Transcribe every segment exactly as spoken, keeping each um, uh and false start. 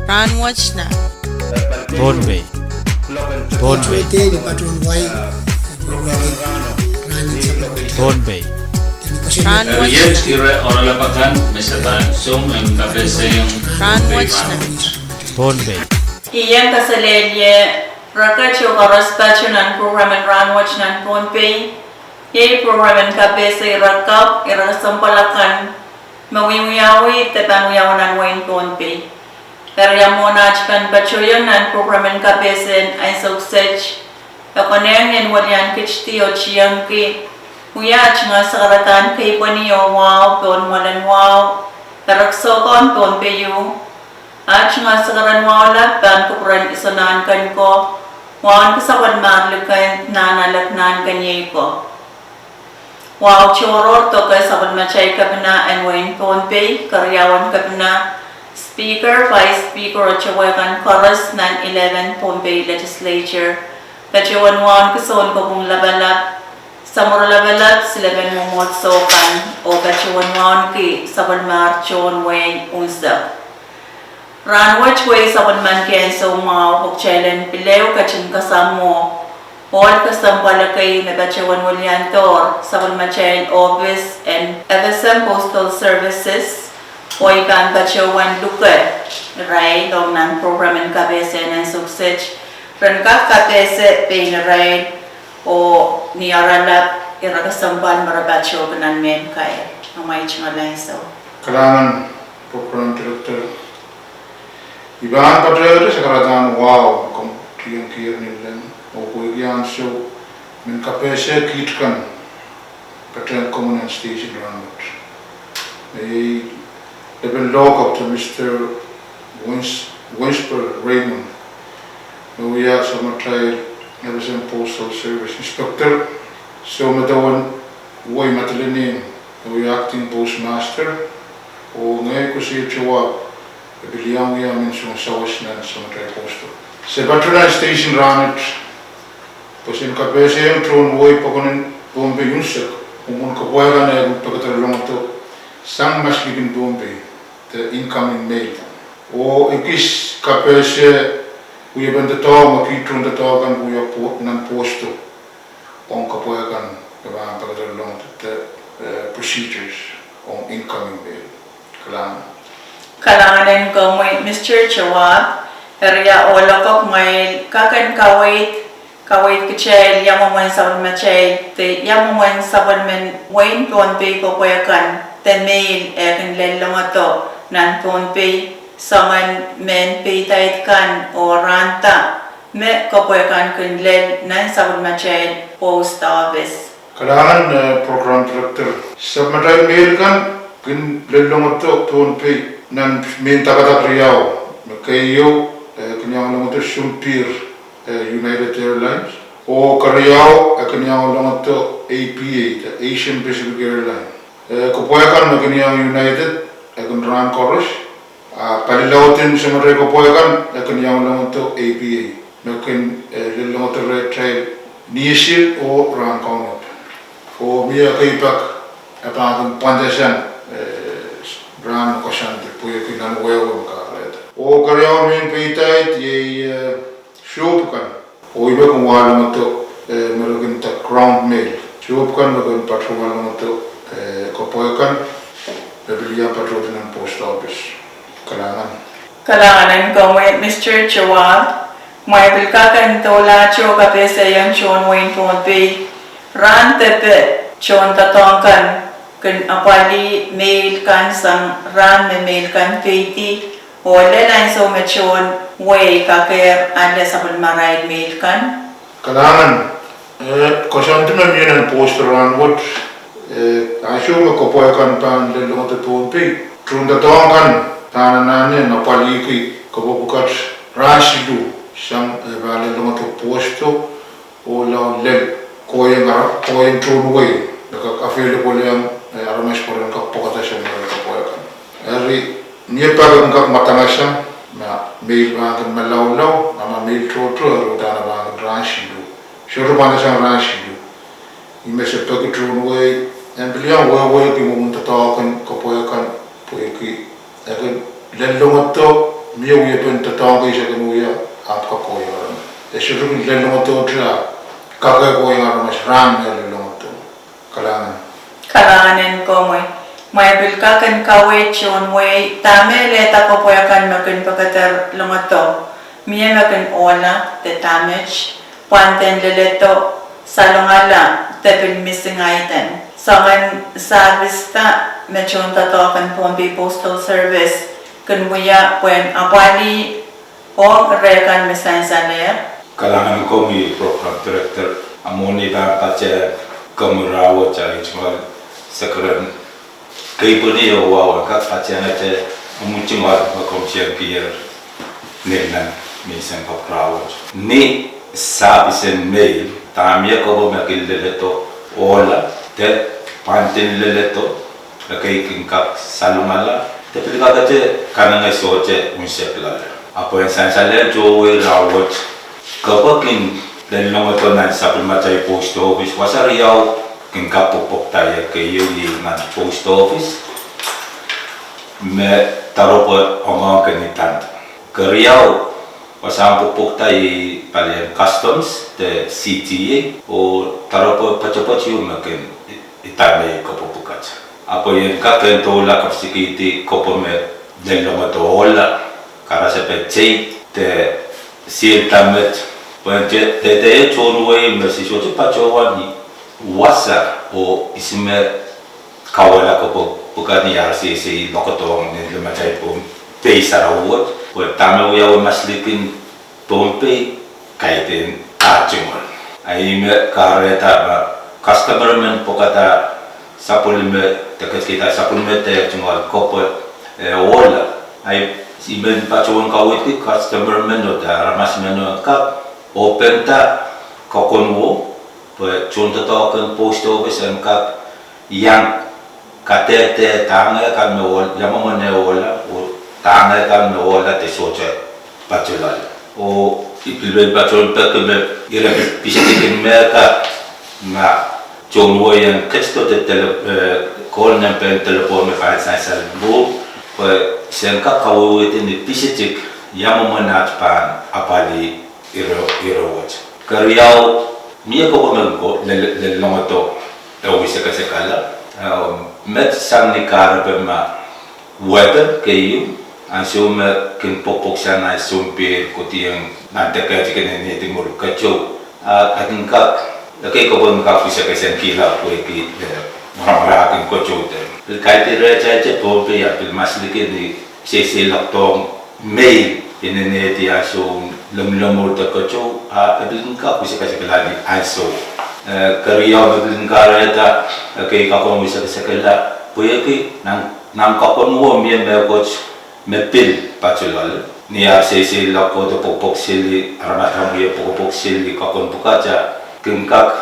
Rahnwet nan Pohnpei. Pohnpei. Tei ni patohwan wai. Rahnwet nan Pohnpei. Rahnwet nan Pohnpei. Ieng kaselehlie reket oh koaros patohwan nan program en Rahnwet nan Pohnpei. Iei program en kapehse ire kapw, ire kesempwal akan me wiawi de pahn wiawi nan wehin Pohnpei. Eri ia mwohn aht pahn patohieng nan program en kapehse en ansou kiset, e konehng en welian kitidi oh tiengki wia aht tungoal sakaradahn keipweni oh wahu pohn mwoalen wahu, ire kiset kan Pohnpei ieu. Aht tungoal sakaradahn wahu lap pahn kupwuren Iso Nahnken ko, wauneki sapwellimar likin Nahnalek Nahnken iei ko. Wahu tohrohr doke sapwellimatail kepina en wehin Pohnpei, keriaun kepina, Speaker, Vice Speaker oh towe kan koaros nan eleven Pohnpei Legislature, patohwan wauneki sounkopwung lapalap, samworo lapalap, silepen mwomwohdiso kan, oh patohwan wauneki sapwellimar tohn wehi unsek. Rahnwet wehi sapwellimaniki ansou mwahu, pwe kitail en pil ehu ketin kasamwo ohl kesempwal ekei me patohwan weliandohr sapwellimatail ohpis en F S M Postal Services, oh I pahn patohwan luke irail ong nan program en kapehse en ansou kiset, ren kak kapehse pein irail oh ni oaralap ire kesempwal me re patohki nan mehn kair. Amwail tungoal ansou. Kalahngan, program director. I pahn patehngete sakaradahn wahu me komw tiengkier ni leng, oh pwehki ansou men kapehse kiht kan patehng komwi nan station rahnwet. Me iei lepin lohpwuo, Mister Wins-, Winsper Raymond, me wia sapwellimatail F S M Postal Service Inspector, soumedewen wehi Madolenihmw, me wia acting postmaster, oh ngehi Kosei Tewahp, me pil iang wia mehn song sawas nan sapwellimatail postal. Se patoh nan station rahnwet pwe sen kapehsehiong tohn wehi pokon en Pohnpei unsek, mwomwen kepwe kan en pekeder longodo sang maslikin Pohnpei, the incoming mail. Oh ekis kapehse wiepen doadoahk me kiht tohndoadoahk kan wia po-, nan postal ong kepwe kan me pahn pekeder longodo, the, eh, procedures ong incoming mail. Kalahngan. Kalahngan en komwi, Mister Tewahp. Eri ia ohl oko, kumwail kak en kaweid, kaweid kitail ia mwomwen sapwellimatail, de ia mwomwen sapwellimen wehin Pohnpei kepwe kan, de mail eh kin lel longodo nan Pohnpei, soangen mehn peidaid kan oh rahnwet me kepwe kan kin lel nan sapwellimatail post office. Kalahngan, eh, program director. Sapwellimatail mail kan kin lel longodo Pohnpei nan mehn dakadak riau, me keieu, eh, kin iang longodo sounpihr, eh, United Airlines, oh keriau, eh, kin iang longodo A P A, the Asian Pacific Airlines. Eh, kepwe kan me kin iang United, eh, kin rahn koaros, a palilaud en sapwellimatail kepwe kan, eh, kin iang longodo A P A, me kin, eh, lel longodo rehtail ni isil oh rahn kaunop. Oh mie ekei pak, eh, pahn kin pwandasang, eh, rahn koasoandi pwehki nan wehwe me kahrehda. Oh keriaun mehn peidaid iei, eh, sohp kan. Oh I pil kin wah longodo, eh, me re kin nda ground mail. Sohp kan me kin patohwan longodo, eh, kepwe kan, me pil iang patohdi nan post office. Kalahngan. Kalahngan en komwi, Mister Tewahp. Kumwail pil kak en doulahte oh kapehsehiong tohn wehin Pohnpei, rahn depe tohndoadoahk kan kin apwalih mail kan sang rahn me mail kan peidi, oh lel ansou me tohn wehi kakehr ale sapwellimarail mail kan. Kalahngan, eh, koasoandi me mie nan post rahnwet, eh, ansou me kepwe kan pahn lel longodo Pohnpei, tohndoadoahk kan pahn anahne en apwalihki kepwe pwukat rahn siluh sang, eh, pahn lel longodo posto, oh lao lel kohieng ara-, kohieng tohn wehi, me kak available iang, eh, aramas pwuren kak pwekada sang nan kepwe kan. Eri, mie pak en kak mwadangasa, ma mail pahn kin malaulau, a ma mail tohto, eri uhdahn pahn kin rahn siluh. Sohte pwandasang rahn siluh. Ih me se peki tohn wehi, en pil iang wehwehki mwomwen doadoahk en kepwe kan, pwehki e kin lel longodo, Ie wiepen doadoahk kei se kin wia, ahpw kak kohieng aramas. E sohte kin lellongodohte, ahpw kak kohieng aramas rahn me lellongodo. Kalahngan. Kalahngan en komwi. Mwein pil kak en kaweid tohn wehi, dahme lelehda kepwe kan me kin pekeder longodo. Mie me kin ohla, de damage, pwanden leledo, salongala, de pil missing item. Soangen service da me tohndoadoahk en Pohnpei Postal Service kin wia pwehn apwalih ong rehn kan me sansalehr. Kalahngan en komwi Program Director, a mwohni pahn patehng komwi rahnwet, a I tungoal sekeren keipweni oh wawa kak patehngete, a mwo tungoal me komw tihong keieu ni nan menseng pahpa rahnwet. Ni service en mail, dahme kepwe me kin leledo, ohla, de pwanden leledo, ekei kin kak salongala, de pil kakete kanengesohte unsek loale. Ahpw pwehn sansalehr tohn wehi rahnwet, kepwe kin lellongodo nan sapwellimatail post office, wasa riau kin kak pwopwokda, ekei ieu nan post office me doaropwe ong ong kin idanda. Keriau, wasahn pwopwokda ih palien customs de C T A, oh doaropwe poatopoat ieu me kin idanda kepwe pwukat. Ahpw ien kak en doula kapisikihdi kepwe me lellongodo, ohla, karasepe tei, de sielda met, pwehn de, de, de tohn wehi me se sohte patohwan wasa oh ihs me kauwehla kepwe pwukat ni ar sehse lokadohng ni limatail Pohnpei sarawi wet, pwe dahme wiawi maslikin Pohnpei kaidehn ah tungoal. A ih me kahrehda ma customer men pwukada sapwellime, de ketikihda sapwellime de tungoal kepwe, eh, ohla. A ih men patohwan kaweidki customer men oh de aramas men oh kak open da kakonwo, pwe tohndoadoahk en post office en kak iang kadehde dahme kan me ohl, ia mwomwen ohla, oh dahme kan me ohla de sohte patohlahng. Oh I pil pahn patohwan peki me ire pisedikin Mehka, ma tohn wehi en ketido de tele, eh, call nempe en telephone me pahn sansal mour, pwe sen kak kawehwehdi ni pisedik ia mwomwen aht pahn apwalih ire, ire wet. Keriau, mie kepwe me ko, le, le, lellongodo, eh, wi sekasekala, eh, met sang ni kahrepe ma weather keieu, ansou me kin pwokpwoksang nan sounpei kohdihong nan dekehtik en inenehdi mwuri keteu. A, a kin kak, ekei kepwe kin kak wi sekeseng kihla pwehki, eh, mwaramwara kin keteu de. Pil kaidehn rehtail de Pohnpei a pil maslikin ni sehse lokadohng mail, inenehdi ansou lemwlemwur de keteu, a e pil kin kak wi sekasekala ni ansou. Eh, keriau me pil kin kahrehda, eh, ekei kakon wi sekasekala, pwehki nan, nan kakonwo mie mehkot me pil patohlahng. Ni ar sehse lokadohng pwokpwokseli, aramas pahn wie pwokpwokseli kakon pwukat, a kin kak,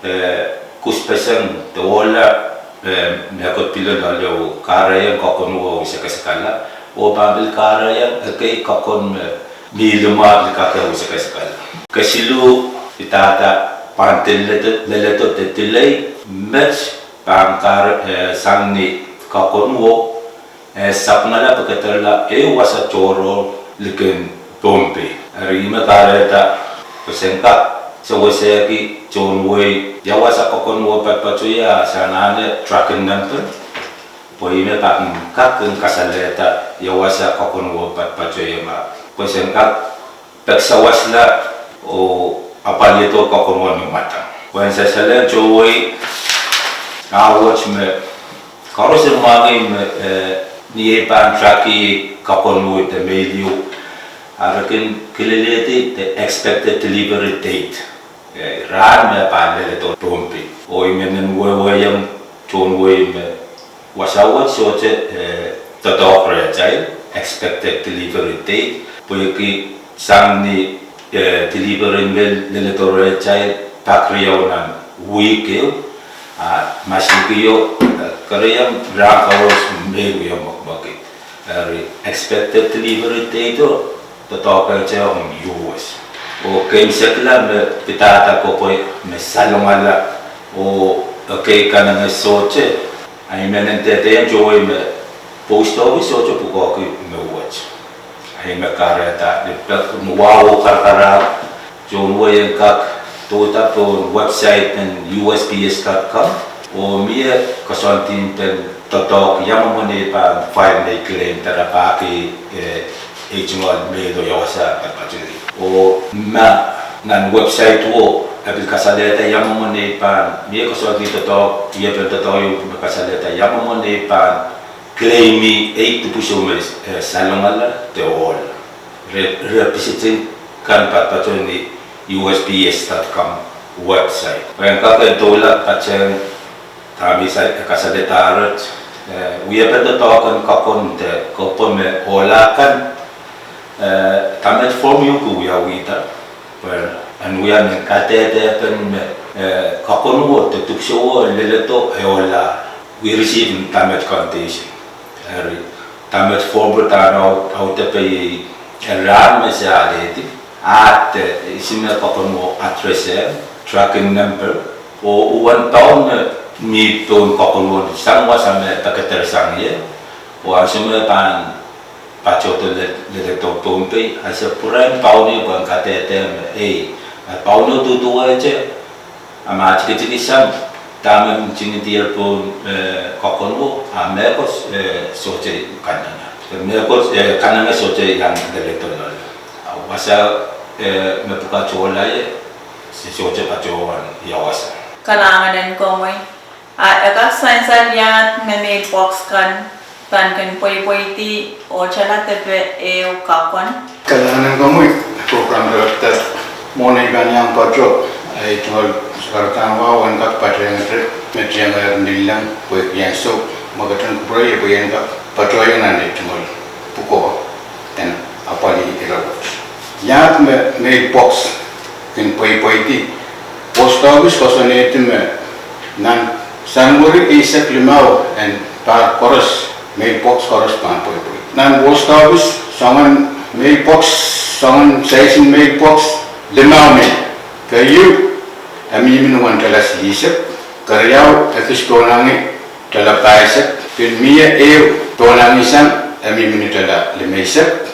eh, kuspeseng de ohla, eh, mehkot pil loale oh kahrehiong kakonwo wi sekasekala, oh pahn pil kahrehiong ekei kakon me mi limwahp ni kak wi sekasekala. Kesiluh, pidada pwanden leledo, leledo de delay, met pahn kar, eh, sang ni kakonwo, eh, sapwungala pekederla ehu wasa tohrohr likin Pohnpei. Eri ih me kahrehda, pwe sen kak sewesehki tohn wehi ia wasa kakonwo patopato ie, sang anahne tracking number, pwe ih me pahn kak kin kasalehda ia wasa kakonwo patopato ie ma, pwe sen kak peki sawasla oh apwalihdo kakonwo ni mwadang. Pwehn sansalehr tohn wehi, a wet me koaros en mwahngih me, eh, ni ei pahn track-i kakonwo de mail ieu, a re kin kilelehdi de expected delivery date. Eh, rahn me pahn leledo Pohnpei. Oh I men en wehwehki tohn wehi me wasa wet sohte, eh, doadoahk rehtail, expected delivery date, pwehki sang ni, eh, delivery me leledo rehtail pak riau nan wihk ehu, a maslikio, eh, keriau rahn koaros me wia mwekmwekid. Eri expected delivery date o doadoahkete ong U S. Oh keimwseklahn me pidada kepwe me salongala oh ekei kanengesohte, a I men en dehdehng tohn wehi me post office sohte pwukoahki me wet. Ei me kahrehda ni pek, ni wahu karakarahk, tohn wehi en kak dohda pohn website en U S P S dot com, oh mie koasoandi pen doadoahk ia mwomwen ei pahn file nei claim de rapahki, eh, ei tungoal mehlo ia wasa patpatohdi. Oh ma nan website wo e pil kasalehda ia mwomwen ei pahn, mie koasoandi doadoahk, iepen doadoahk ieu me kasalehda ia mwomwen ei pahn claimi ei dipwisou me, eh, salongala de ohla. Re, re visiting kan patpatohdi U S P S dot com website. Pwe en kak en doula patehng dahme I kasalehda ret, eh, wiepen doadoahk en kakon de kopwe me ohla kan, eh, dahme form ieu ke wiawihda. Pwe en wia me kadehde pen me, eh, kakon wo de dipwisou wo leledo e ohla, we receive dahme condition. Eri dahme form pwe dahme au, audepe iei, eh, rahn me se alehdi, ah de, eh, ihs me kakon wo address, eh, tracking number, oh uwen paun me mi pohn kakon wo sang wasa me pekeder sang ie, oh ahnsou me pahn patohdo le, leledo Pohnpei, a se pwurehng paun ie pwehn kadehde me, ei, a paun ie duduwehte, a ma tikitiki sang, dahme ntingdier pohn, eh, kakon wo, a mehkot, eh, sohte kanenga. Mehkot, eh, kanenga sohte iang leledo loale. A wasa, eh, me pwukat ohla ie, se sohte patohwan ia wasa. Kalahngan en komwi. A e kak sansal iahd me mailbox kan pahn kin pweipweidi oh tala depe ehu kakon? Kalahngan en komwi, program director, mwohn ei pahn iang patoh, ei tungoal sakaradahn wahu en kak patehngete, me tiengehr nileng pwehki ansou me ketin kupwurei pwe en kak patohwan nan ei tungoal pwukoa en apwalih ire wet. Iahd me mailbox kin pweipweidi, post office koasoanehdi me nan Sanuari eisek limau en pahr koaros, mailbox koaros pahn pweipweidi. Nan post office soangen mailbox, soangen saisin mailbox limau me, keieu e mihmi ni wen tala silihsek, keriau e kis pohnangi tala pahisek, pil mie ehu pohnangi sang e mihmi ni tala limeisek,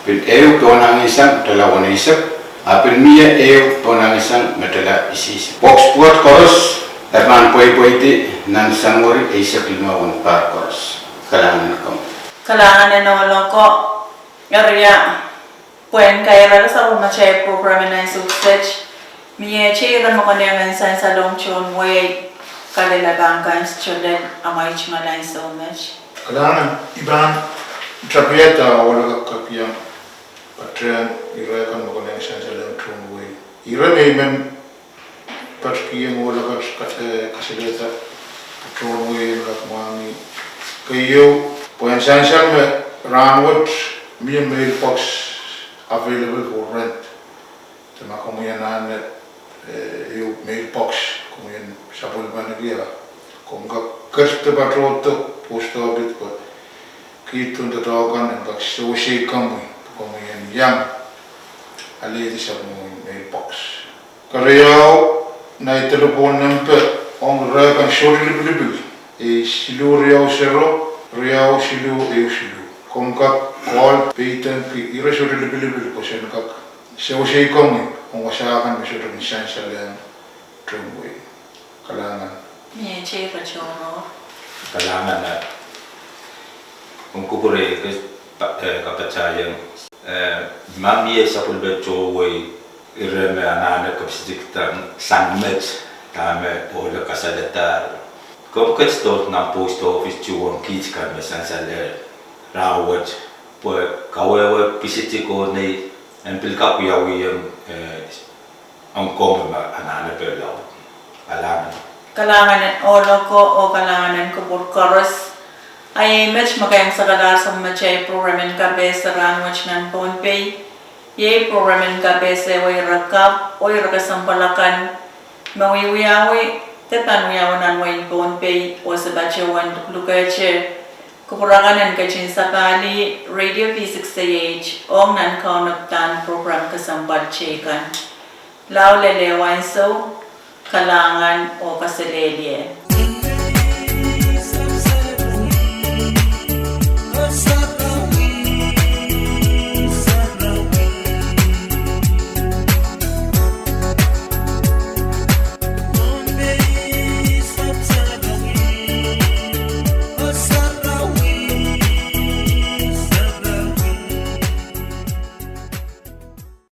pil ehu pohnangi sang tala weneisek, a pil mie ehu pohnangi sang me tala isihsek. Box pwukat koaros e pahn pweipweidi nan Sanuari eisek limau en pahr koaros. Kalahngan en komwi. Kalahngan en ohl oko. Eri ia, pwehn kairada sapwellimatail program en ansou kiset, miehte ire me konehng en sansalong tohn wehi, kalelapak kan, tohnleng, amwail tungoal ansou met. Kalahngan, I pahn tapiada ohl oko kak iang patehng ire kan me konehng sansalong tohn wehi. Ire me I men patikihong ohl oko, eh, kasalehda tohn wehi en kak mwahngih. Keieu, pwehn sansal me rahnwet mie mailbox available for rent. De ma komwi anahne, eh, ehu mailbox, komwi en sapwellimaniki, komw kak ketido patohdo post office pwe kiht doadoahk kan en kak sewesei komwi, komwi en iang alehdi sapwellimomwi mailbox. Keriau, nai delepwohn nempe ong ire kan sohte lipilipil, eisek siluh riau sero, riau siluh ehu siluh. Komw kak call peidengki ire sohte lipilipil pwe sen kak sewesei komwi ong wasa kan me sohte kin sansalehng tohn wehi. Kalahngan. Miehte ire tohrohr. Kalahngan, eh, omw kupwure, eh, kapatahieng, eh, ma mie sapwellime tohn wehi, ire me anahne kepisitikda sang met, dahme ohl e kasalehdahr, komw ketido nan post office tuhwong kiht kan me sansalehr rahnwet pwe kawehwe pisitik oh nei en pil kak wiawihong, eh, ong komwi me anahne pil laud. Kalahngan. Kalahngan en ohl oko oh kalahngan en kupwur koaros. A iei met me kaimwisekalahr sapwellimatail program en kapehse rahnwet nan Pohnpei. Iei program en kapehse ehu ire kapw oh ire kesempwal akan me wiewiawi de pahn wiawi nan wehin Pohnpei oh se patohwan luklukehte kupwur akan en ketin sapahlih Radio V six A H ong nan kaunopadahn program kesempwal teikan. Lao lel ehu ansou, kalahngan oh kaselehlie.